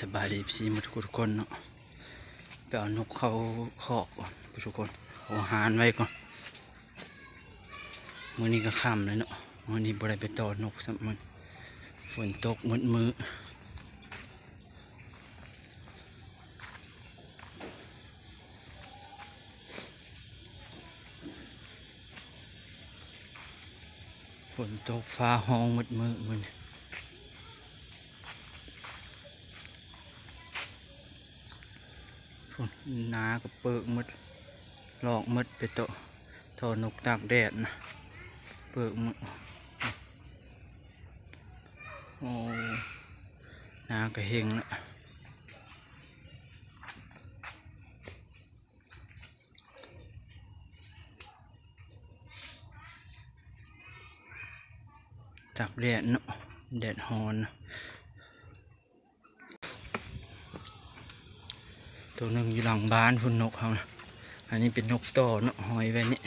ສະບາຍດີ ເອັຟຊີ ໝົດທຸກຄົນເນາະ. ໄປເອົານົກເຂົ້າຄອກກ່ອນທຸກຄົນ ເອົາອາຫານໄວ້ກ່ອນ. ມື້ນີ້ກໍຄ່ຳແລ້ວເນາະ ມື້ນີ້ບໍ່ໄດ້ໄປຕໍ່ນົກຊ້ຳ ມັນຝົນຕົກໝົດມື້. ຝົນຕົກຟ້າຮ້ອງໝົດມື້ມື້ນີ້. ພຸ້ນ ນາກໍເປີກໝົດ ລອກໝົດ ໄປຕໍ່ ຕໍ່ນົກຕາກແດດນະ ເປີກໝົດ. ໂອ້ ນາກໍເຮັງລະ. ຕາກແດດເນາະ ແດດຮ້ອນ. ໂຕໜຶ່ງຢູ່ຫຼັງບ້ານພຸ້ນ ນົກເຮົານະ. ອັນນີ້ເປັນນົກຕໍ່ເນາະ ຫ້ອຍໄວ້ນີ້.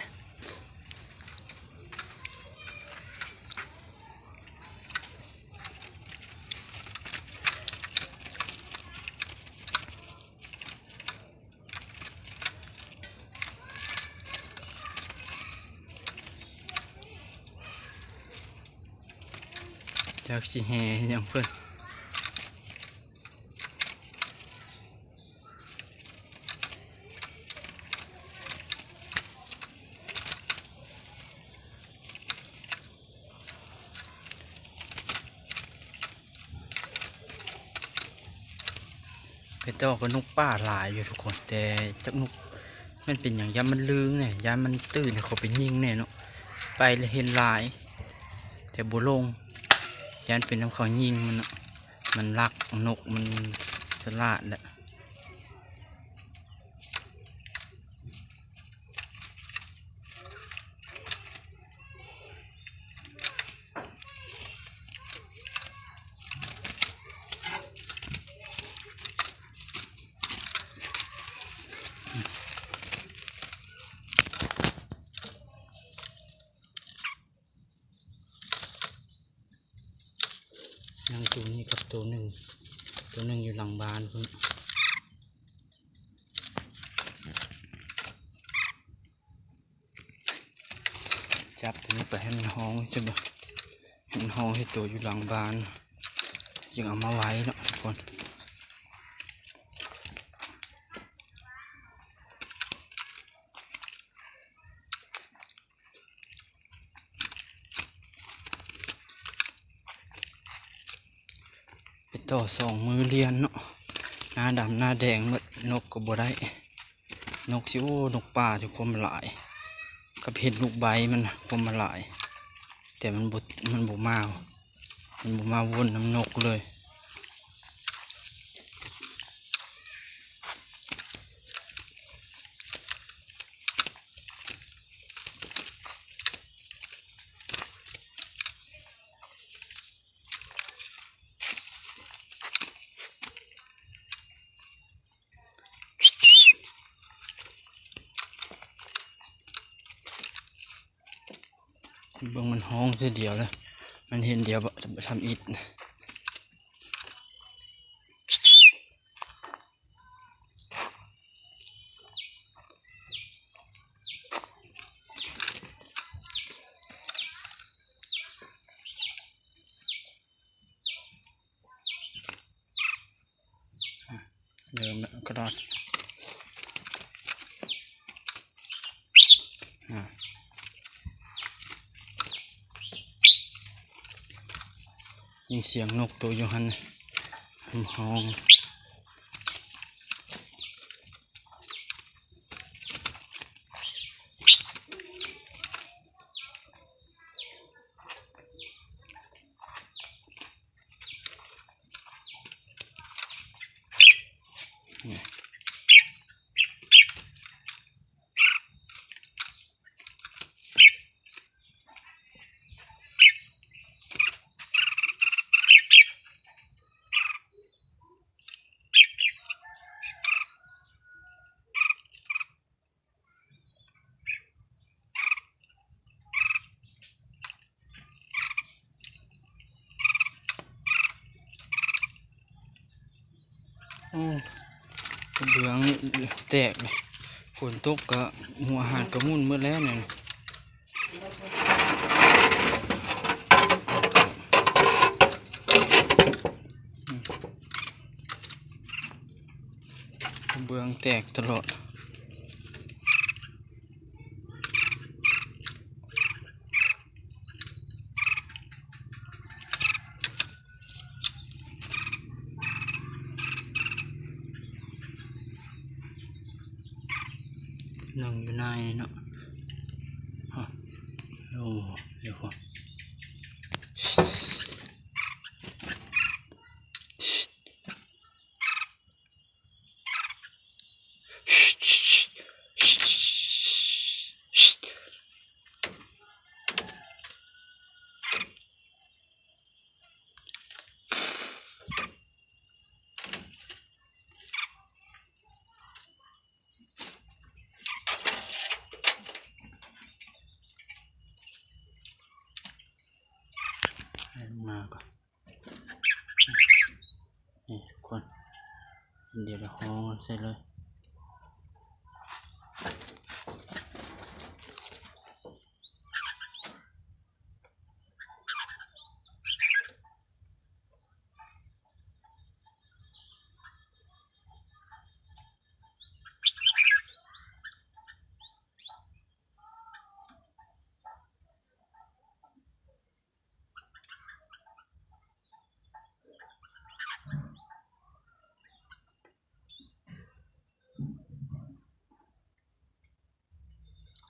ຈັກຊິແຫ່ຫຍັງເພິ່ນ. ໄປຕໍ່ກັບນົກປ່າຫຼາຍຢູ່ທຸກຄົນ ແຕ່ຈັກນົກມັນເປັນຫຍັງ ຢ້ານມັນລຶ່ງແດ່ ຢ້ານມັນຕື່ນ ເຂົາໄປຍິງແດ່ເນາະ. ໄປແລ້ວເຫັນຫຼາຍ ແຕ່ບໍ່ລົງ ຢ້ານເປັນນຳເຂົາຍິງມັນເນາະ. ມັນລັກນົກ ມັນສະຫຼາດແຫຼະ. ຍັງໂຕນີ້ກັບໂຕໜຶ່ງ ໂຕໜຶ່ງຢູ່ຫຼັງບ້ານພຸ້ນ. ຈັບໂຕນີ້ໄປໃຫ້ມັນຮ້ອງ ຈັ່ງວ່າ ໃຫ້ມັນຮ້ອງໃຫ້ໂຕຢູ່ຫຼັງບ້ານ ຈຶ່ງເອົາມາໄວ້ເນາະທຸກຄົນ. ໄປຕໍ່ສອງມື້ລຽນເນາະ ໜ້າດຳໜ້າແດງໝົດ ນົກກໍບໍ່ໄດ້. ນົກຊິ ໂອ້ ນົກປ່າຊິຄວາມຫຼາຍ ກັບເຫັນລູກໃບມັນນະ ຄວາມຫຼາຍ ແຕ່ມັນບໍ່ ມັນບໍ່ມາ ມັນບໍ່ມາວົນນຳນົກເລີຍ. ເບິ່ງມັນຮ້ອງເທື່ອດຽວເລີຍ ມັນເຫັນດຽວ ທຳອິດ. ເລີ່ມແລ້ວ ກະດອດ ອາ ຍິນສຽງນົກໂຕຢູ່ຫັ້ນ ມັນຮ້ອງ. ໂ ໂອ້ ກະເບື້ອງນີ້ແຕກເລີຍ ຝົນຕົກກະຫົວຫານກະໝຸ່ນໝົດແລ້ວນີ້. ເບື້ອງແຕກຕະຫຼອດ. ນັ່ງຢູ່ໃນເນາະ. ໂອ້ ດຽວກ່ອນ. ໃຫ້ມາກ່ອນ. ນີ້ທຸກຄົນ ດຽວເຮົາຮ້ອງໃສ່ເລີຍ.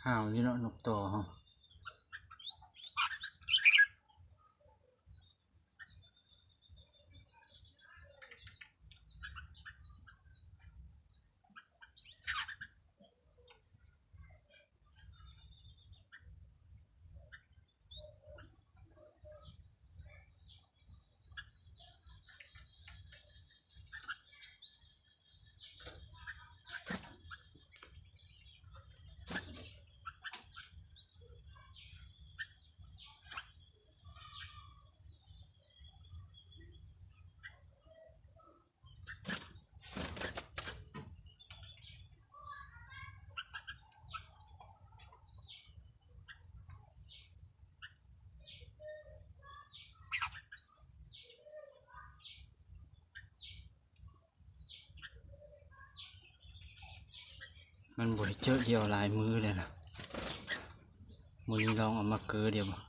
ຫ້າວຢູ່ເນາະ ນົກຕໍ່ເຮົາ. ມັນບໍ່ໄດ້ເຈີດຽວຫຼາຍມື້ແລ້ວນະ. ມື້ນີ້ລອງເອົາມາເກີດຽວບໍ່.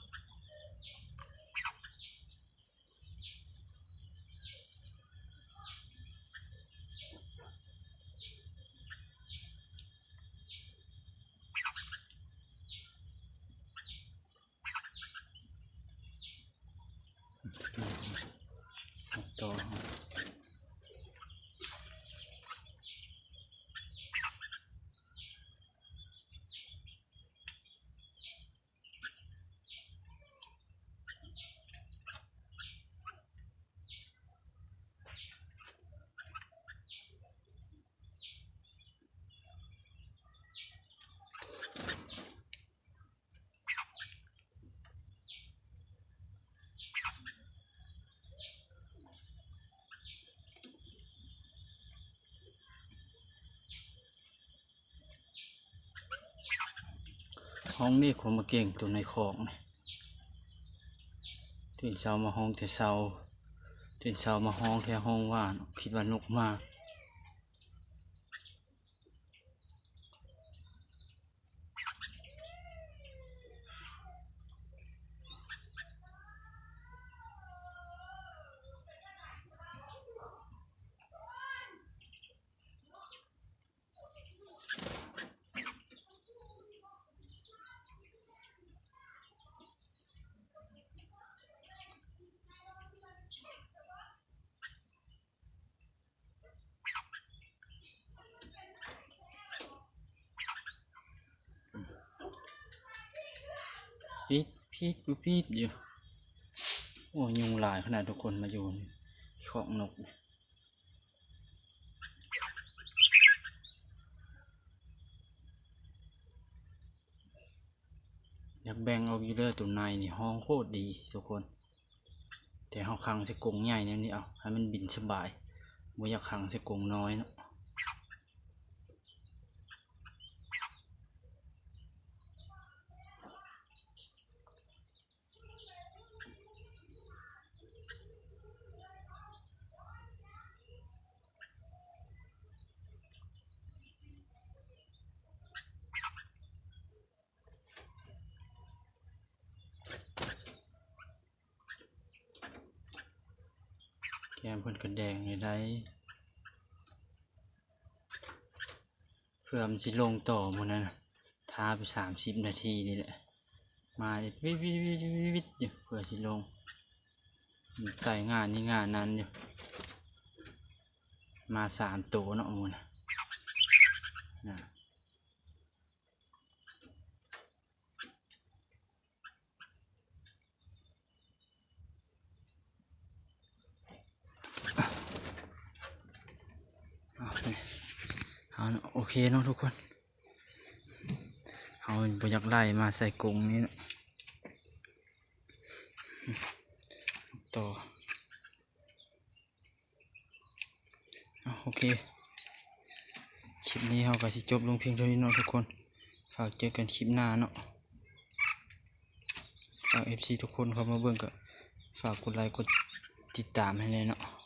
ຮ້ອງນີ້ຄົນມາເກັ່ງໂຕໃນຄອກນີ້ ຕື່ນເຊົ້າມາຮ້ອງແຕ່ເຊົ້າ ຕື່ນເຊົ້າມາຮ້ອງແຕ່ຮ້ອງຫວານ ຄິດວ່ານົກມາ. ປີດ ປີດ ປີດຢູ່. ໂອ້ ຍຸງຫຼາຍຂະໜາດທຸກຄົນມາຢູ່ໃນຄອກນົກ. ຢາກແບ່ງອອກຢູ່ເດີ ໂຕໃນນີ້ຮ້ອງໂຄດດີທຸກຄົນ ແຕ່ເຮົາຂັງໃສ່ກົງໃຫຍ່ແນວນີ້ ເອົາໃຫ້ມັນບິນສະບາຍ. ບໍ່ຢາກຂັງໃສ່ກົງນ້ອຍເນາະ. ແກ້ມເພິ່ນກໍແດງຢູ່ໃດ໋ ເພື່ອມັນຊິລົງຕໍ່ມື້ນັ້ນນະ ຖ້າໄປສາມສິບນາທີນີ້ແຫຼະ ມາວິດໆຢູ່ ເພື່ອຊິລົງ ມັນໄກງານນີ້ງານນັ້ນຢູ່ ມາສາມໂຕເນາະມື້ນະ ນະ. ເອົາເນາະ ໂອເຄເນາະທຸກຄົນ ເຮົາບໍ່ຢາກໄລ່ມາໃສ່ກົງນີ້ເນາະ ຕໍ່. ເອົາ ໂອເຄ ຄລິບນີ້ເຮົາກໍຊິຈົບລົງພຽງເທົ່ານີ້ເນາະທຸກຄົນ ຝາກເຈີກັນຄລິບໜ້າເນາະ ຝາກເອັຟຊີທຸກຄົນເຂົ້າມາເບິ່ງ ກໍຝາກກົດໄລກົດຕິດຕາມໃຫ້ແດ່ເນາະ.